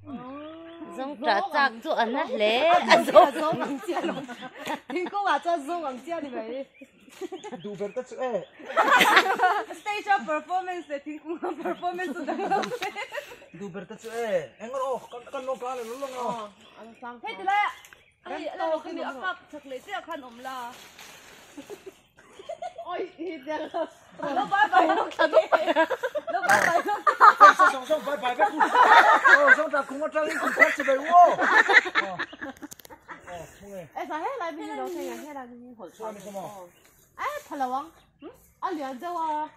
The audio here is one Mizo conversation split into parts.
Zawng tah chak chu a na hle a zawng. Zawng ang chiah lo. Thingkung ah chuan zawng ang chiah ni mai. Duh ber te chu e. Stage a performance leh thingkung a performance chu dang lo ve. Duh ber te chu e. Eng rawh aw kan lawng tlang leh lawng aw. Hei tilai ah hei a lo khi a kap chak leh chiah khan awm la. Oi hi tiang lo bye bye lo thla dup lo bye bye lo. Song song bye bye vek u. Aw song ta kung atangin kum khat chibai u aw. E sa he lai mi lo thei he lai mi hol Chuan ni maw. E phalo ang. A lian deuh a.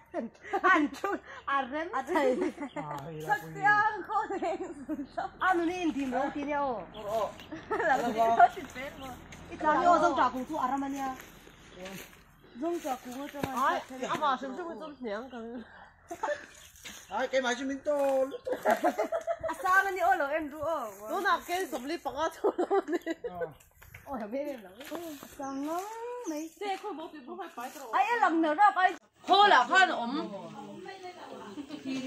An thu a rem thei. Saktiang khaw leng A nuni in dim ro ti nia aw. I tlang hi aw zawng ta kung chu a ram ania. Zawng ta kung atanga Ai, amah hrim hrim hi chu hniang ka ring. Ai keimah chu min tawl lutuk. A sang ani aw lo en ru aw. Tunah ken 45 chu lo ni. Aw lo em em lo. A sang ngang mai. Ai a lang na rap ai. Hall ah khan a awm.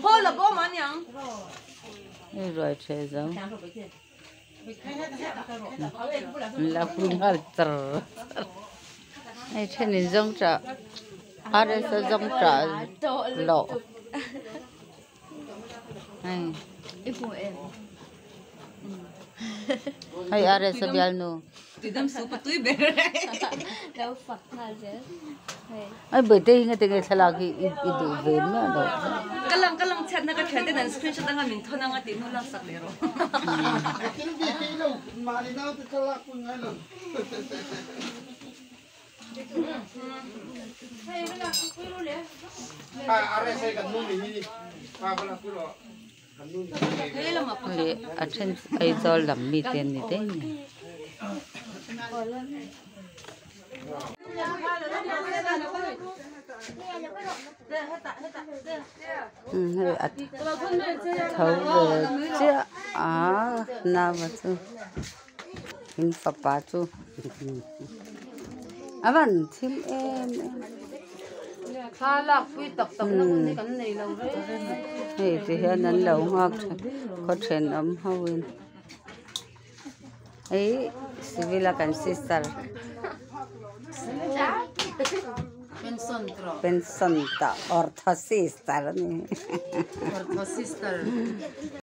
Hall a bawm aniang. Hei ruai the zo. La pui nghal char char. Hei thenin zawng tah RS a zawng tah lawh. Hei hei RS a bialnu. Ai bawihte hi ngati nge thlalak hi i duh ve miah loh. Leh a then chu Aizawl lam mi te an ni daih mai. Hei a tho ve chiah a nau chu in fapa chu a van thim em em hei ti hian an lo nghak khaw thenawm ho in hei civil a kan sister pension ta ortho sister a ni.